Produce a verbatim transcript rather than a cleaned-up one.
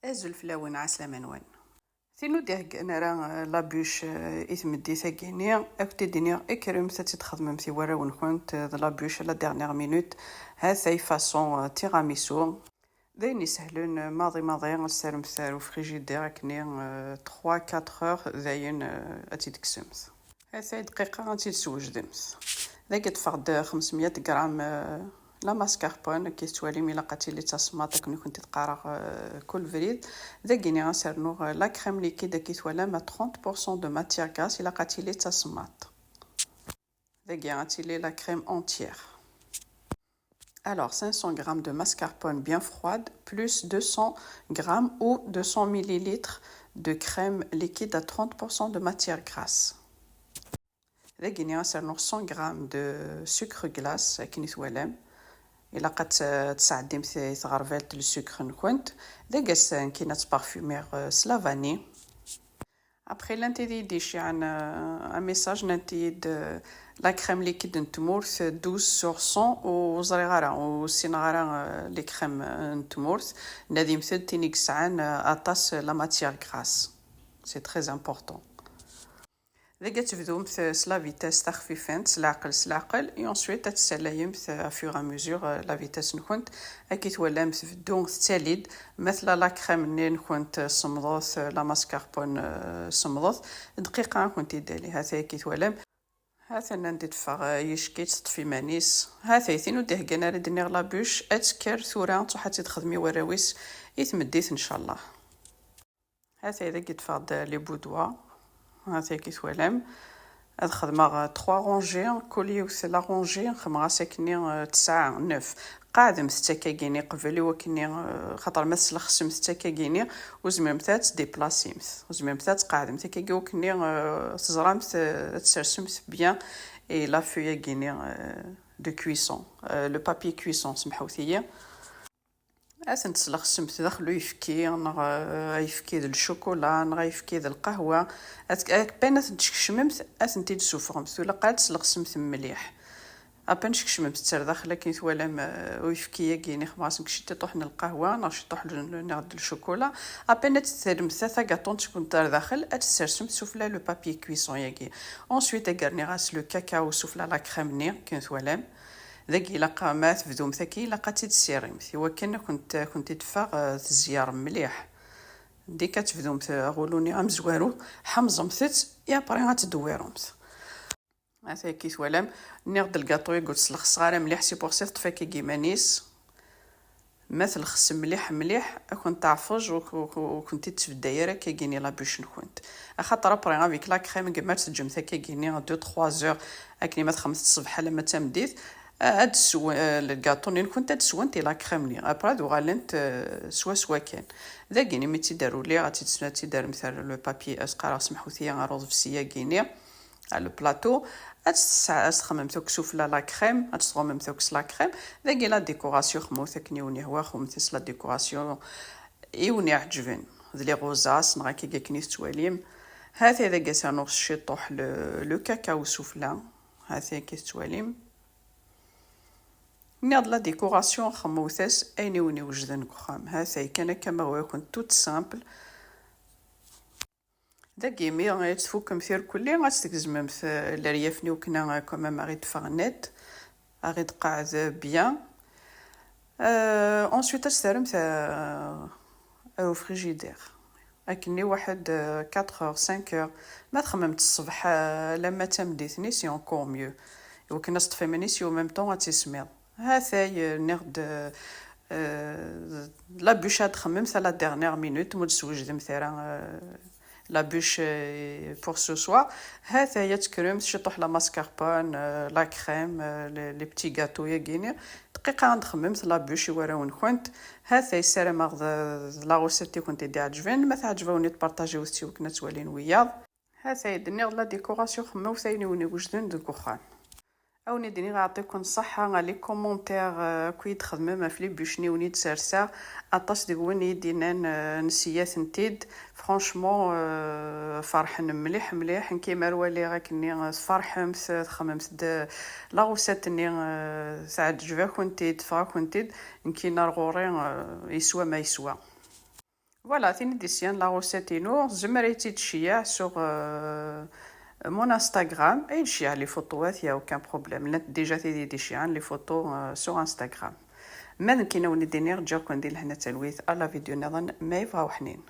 Azul fell-awen, ɛeslama-nwen. Tin ur d-iheggan ara, euh, la bûche, euh, i tmeddit-agi-nni, ad kent-id-iniɣ, kkremt ad tt-id-txedmemt i warraw-nkent, euh, d la bûche à la dernière minute. Ha-t-ay façon, euh, tiramisu. D ayen isehlen, euh, maḍi maḍi, ad s-terremt ar ufrijider akken, euh, trois quatre heures, dayen, euh, ad tt-id-tekksemt. Ha-t-ay dqiqa ad tt-id-swejdemt. Dagi ṭṭfeɣ-d xemsmya gram, euh, la mascarpone, akken tettwalim ilaq ad tili d tasemmaḍt akken i kent-id-qqareɣ, euh, kul brid. Dagi-nni ad s-rnuɣ, euh, la crème liquide akken twalam à trente pour cent de matière grasse, ilaq ad tili d tasemmaḍt. Dagi ad tili la crème entière. Alors, cinq cents grammes de mascarpone bien froide, plus deux cents grammes ou deux cents millilitres de crème liquide à trente pour cent de matière grasse. Dagi-nni ad s-rnuɣ cent grammes de sucre glace, akken i twalam. Ilaq ad tt-, tesɛeddimt i tɣerbalt n sucre-nkent. Dagi ad s-, ad tt-parfumiɣ, euh, s la vanille. Après, llant tid i d-iceyɛen, euh, un message, nnant-iyi-d, euh, la crème liquide n tmurt, douze sur cent, ur ẓriɣ ara, ur ssineɣ ara, euh, les crèmes, euh, n tmurt. Nadimt-d tin i yesɛan, euh, aṭas, euh, la matière grasse. C'est très important. Dagi ad tebdumt, euh, s la vitesse taxfifant, s leɛqel, s leɛqel, et ensuite ad tessalayemt, euh, à fur et à mesure, euh, la vitesse-nkent. Akken twalam tbeddu tettali-d, ma tella la crème-nni-nkent, euh, semmḍet, euh, la mascarpone, euh, semmḍet, dqiqa ad kent-id-tali. Ha-t-ay akken twalam. Ha-t-an anda i d-teffeɣ, euh, yecki-tt, teṭṭef iman-is. Ha-t-ay tin ur d-iheggan ara d-nniɣ la bûche, ad tekker tura, ad truḥ ad tt-id-texdem i warraw-is i tmeddit, ncallah. Ha-t-ay dagi ṭṭfeɣ-d les boudoirs. Ha-t-ay akken twalam. Ad xedmeɣ, euh, trois rangées, kul yiwet la rangée, xedmeɣ-as akkenni, euh, tesɛa, neuf. Qaɛdemt-tt akkagi-nni qbel i wakkenni, euh, xaṭer ma teslexsemt-tt akkagi-nni, ur tezmiremt ad tt-déplacimt. Ur tezmiremt ad tt-tqeɛdemt akkagi wakkenni, euh, teẓramt, euh, ad tsersemt bien et la feuille-agi-nni, euh, de cuisson, euh, le papier cuisson, semḥewt-iyi. Ad tent-teslexsemt daxel uyefki, neɣ, euh, ayefki d lcukula, neɣ ayefki d lqahwa. At-, à peine ad tent-tkecmemt, ad tent-id-tessufɣemt. Ilaq ad teslexsemt mliḥ. À peine tkecmemt-tt ar daxel, akken twalam, euh, uyefki-agi-nni xemɣasen ciṭuḥ n lqahwa, neɣ ciṭuḥ n, neɣ d lcukula. À peine ad terremt tagaṭunt-nkent ar daxel, ad tt-tsersemt sufella le papier cuisson-agi. Ensuite, ad rniɣ-as le cacao sufella la crème-nni, akken twalam. Dagi ilaq, ma tebdumt akka, ilaq ad tt-id-tessirrimt, i wakken ad kent, ad kent-id-teffeɣ, euh, tezyer mliḥ. Deg ad tebdumt aɣuluni amezwaru, ḥemẓemt-tt, et après ad tedewwiremt. Ha-t-ay akken twalam, nniɣ-d lgaṭu-agi ur t-slexseɣ ara mliḥ, c'est pour ça teṭṭef akka iman-is. Ma telxes mliḥ mliḥ, ad kent-teɛfeǧ, ur, ur, ur kent-id-tbedday ara akkagini la bûche-nkent. Axaṭer après, avec la crème, gemma ad teǧǧemt akkagini deux trois heures, akken ma txedmemt ṣṣbeḥ alamma d tameddit, ad swen, euh, lgaṭu-nni-nkent ad swent i la crème-nni. Après, ad uɣalent, euh, swaswa kan. Dagini, mi tt-id-aruliɣ, ad tt-id-, ad tt-id-arremt ar le papier, ad s-qqareɣ, semḥut-iyi, ar uḍebsi-agi-nni. Ar le plateau, ad s-, ad s-txemmemt akk sufella la crème, ad s-tɣummemt akk s la crème. Dagi la décoration, xemmut akken i wen-yehwa, xemmut-as la décoration i wen-iɛeǧben. D les rosas, neɣ akka akken i tettwalim. Ha-t-ay dagi ad s-rnuɣ ciṭuḥ le, le cacao sufella. Ha-t-ay akka i tettwalim. Nniɣ-d la décoration, xemmut-as ayen i wen-iwejden deg uxxam. Ha-t-ay kan akka ma ɣur-kent, tout simple. Dagi, mi ad tfukemt irkelli, ad s-tgezmemt, euh, leryaf-nni, wakken, euh, quand même, ad ɣ-id-teffeɣ net, ad ɣ-id-tqeɛɛed bien. Euh, ensuite, ad s-terremt, euh, au frigidaire. Akken i waḥed, euh, quatre heures, cinq heures. Ma txemmemt ṣṣbeḥ, euh, alamma d tameddit-nni, c'est encore mieux. I wakken ad s-teṭṭef iman-is, et en même temps ad tismiḍ. Ha-t-ay, euh, nniɣ-d, euh, la bûche ad txemmemt à la dernière minute, ma ur d-swejdemt ara, euh, la bûche, euh, pour ce soir. Ha-t-ay ad tekkremt ciṭuḥ la mascarpone, euh, la crème, euh, les, les petits gâteaux-yagi-nni. Dqiqa ad txemmemt la bûche i warraw-nkent. Ha-t-ay, ssarameɣ d, d la recette i kent-id-iɛeǧben. Ma teɛǧeb-awen, tpartajiwet-tt i wakken ad tt-walin wiyaḍ. Ha-t-ay d-nniɣ la décoration, xemmut ayen i wen-iwejden deg uxxam. A wen-id-iniɣ, yeɛṭi-ken ṣṣeḥḥa, les commentaires, euh, akk i d-txedmem ɣef les bûches-nni i wen-id-serseɣ. Aṭas deg-wen i yi-d-yennan, euh, nesya-tent-id. Franchement, euh, ferḥen mliḥ, mliḥ. Nekk mi ara waliɣ akkenni, euh, tferḥemt, euh, txemmemt-d, euh, la recette-nni, euh, teɛǧeb-akent-id, teffeɣ-akent-id. Nekk ar ɣur-i, euh, yeswa ma yeswa. Voilà, tini d-isyan la recette-inu, tzemmer ad tt-id-tceyyeɛ sur, euh, mon Instagram, ad d-tceyyeɛ les photos, il y a aucun problème. Llant déjà tid i d-iceyyɛen les photos, euh, sur Instagram. Ma d nekkin ad wen-d-iniɣ, ǧǧiɣ-ken di lehna d talwit, à la vidéo nniḍen, ma yebɣa uḥnin.